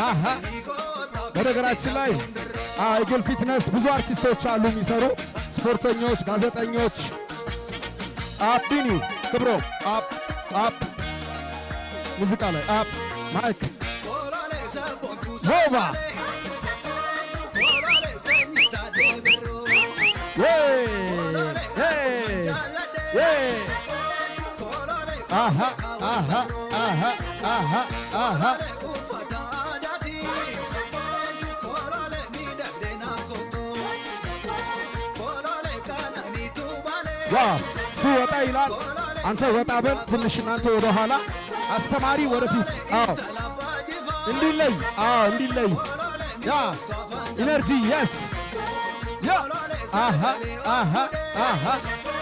አሃ። በነገራችን ላይ Eagle Fitness ብዙ አርቲስቶች አሉ የሚሰሩ፣ ስፖርተኞች፣ ጋዜጠኞች። Up ቢኒ ክብሮ፣ up up፣ ሙዚቃ ላይ up mic ሆባ ዬ ዬ አሃ አሃ አሃ አሃ አሃ። ዋ፣ እሱ ወጣ ይላል። አንተ ወጣ በል ትንሽ፣ እናንተ ወደ ኋላ፣ አስተማሪ ወደፊት። አዎ፣ እንዲለይ፣ አዎ፣ እንዲለይ። Yeah, energy, yes, yeah። አሃ አሃ አሃ።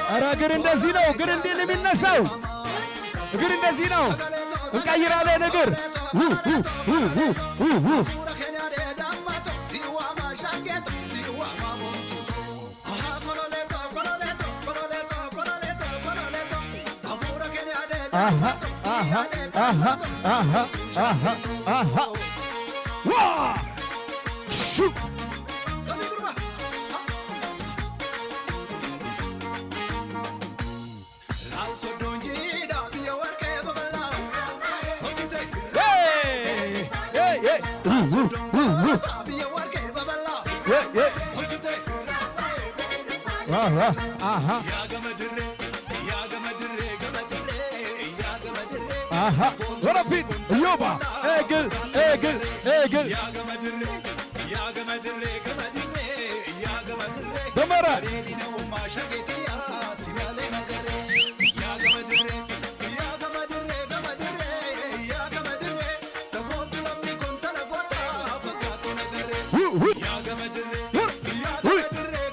ኧረ እግር እንደዚህ ነው። እግር እንዲህ ነው የሚነሳው። እግር እንደዚህ ነው። እንቀይራለን። እግር ው ው ው ው ው ው። አሃ አሃ አሃ አሃ አሃ አሃ፣ ዋ ሹ። ሄይ ሄይ፣ ው ው ው ው፣ ሄይ ሄይ፣ ዋ ዋ፣ አሃ አሃ፣ ወደፊት እዮባ፣ Eagle, Eagle, Eagle ደመረ። ው ው ው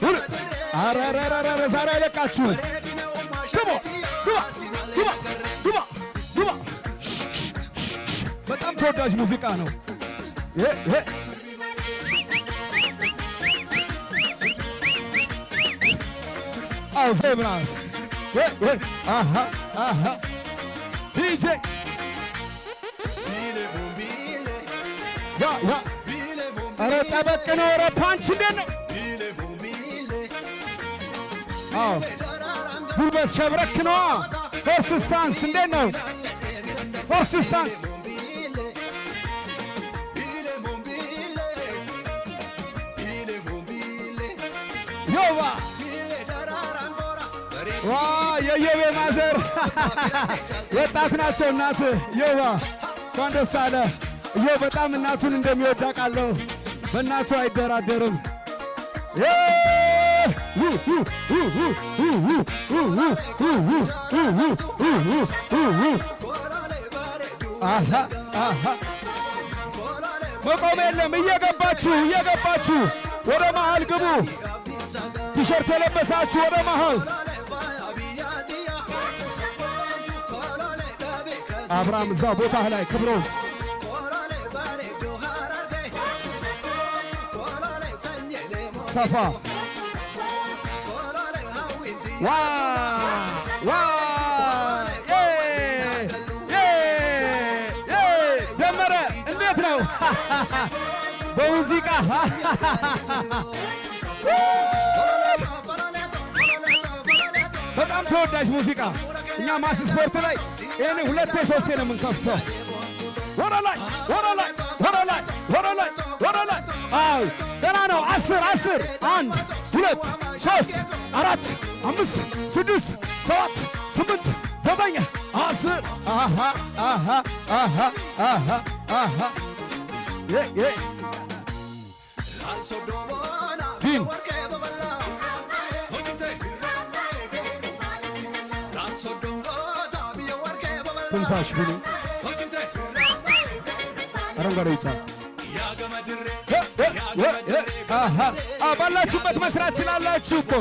ው። ኧረ ኧረ ኧረ፣ ዛሬ አይለቃችሁ። ግባ ግባ ግባ ግባ ግባ። በጣም ተወዳጅ ሙዚቃ ነው። ይሄ ይሄ፣ አዎ፣ ዜብራ፣ አሃ አሃ፣ ዲጄ፣ yeah yeah። ኧረ ጠበቅ ነው። ኧረ punch እንዴት ነው? አዎ፣ ጉልበት ሸብረክ ነዋ። Horse stance እንዴት ነው? Horse stance። ዮባ ዋ፣ የዮቤ mother ወጣት ናቸው። እናት ዮባ፣ እንኳን ደስ አለ። እዮ በጣም እናቱን እንደሚወድ አውቃለሁ። በእናቱ አይደራደርም። ዬ ው ው ው ው ው ው ው ው ው ው ው ው ው ው። አሃ አሃ፣ መቆም የለም። እየገባችሁ እየገባችሁ ወደ መሃል ግቡ። ቲሸርት የለበሳችሁ ወደ መሃል። አብርሃም እዛ ቦታህ ላይ፣ ክብሮ። ሰፋ፣ ዋ ዋ፣ ዬ ዬ ዬ። ደመረ እንዴት ነው? በሙዚቃ በጣም ተወዳጅ ሙዚቃ። እኛ mass sport ላይ ይህን ሁለቴ ሶስቴ ነው የምንከፍተው። ወደ ላይ፣ ወደ ላይ፣ ወደ ላይ፣ ወደ ላይ፣ ወደ ላይ። አዎ፣ ገና ነው። 10 10፣ አንድ፣ ሁለት፣ ሶስት፣ አራት፣ አምስት፣ ስድስት፣ ሰባት፣ ስምንት፣ ዘጠኝ፣ 10። አሃ አሃ አሃ አሃ አሃ፣ የ የ ቢን። ትንፋሽ ቢሉ አረንጓዴ ቢጫ። አሃ፣ ባላችሁበት መስራት ችላላችሁ እኮ።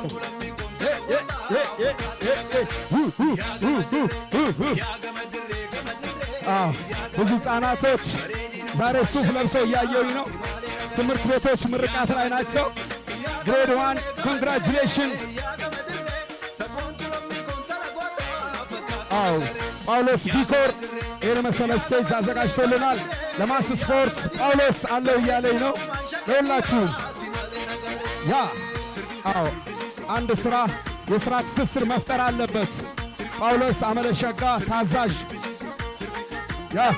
ብዙ ህጻናቶች ዛሬ ሱፍ ለብሰው እያየሁኝ ነው። ትምህርት ቤቶች ምርቃት ላይ ናቸው። Grade 1, congratulation። አዎ፣ ጳውሎስ ዲኮር ይህን መሰለ stage አዘጋጅቶልናል። ለ mass sport ጳውሎስ አለው እያለኝ ነው። ለሁላችሁ yeah፣ አዎ፣ አንድ ስራ የስራ ትስስር መፍጠር አለበት። ጳውሎስ አመለሸጋ ታዛዥ፣ yeah።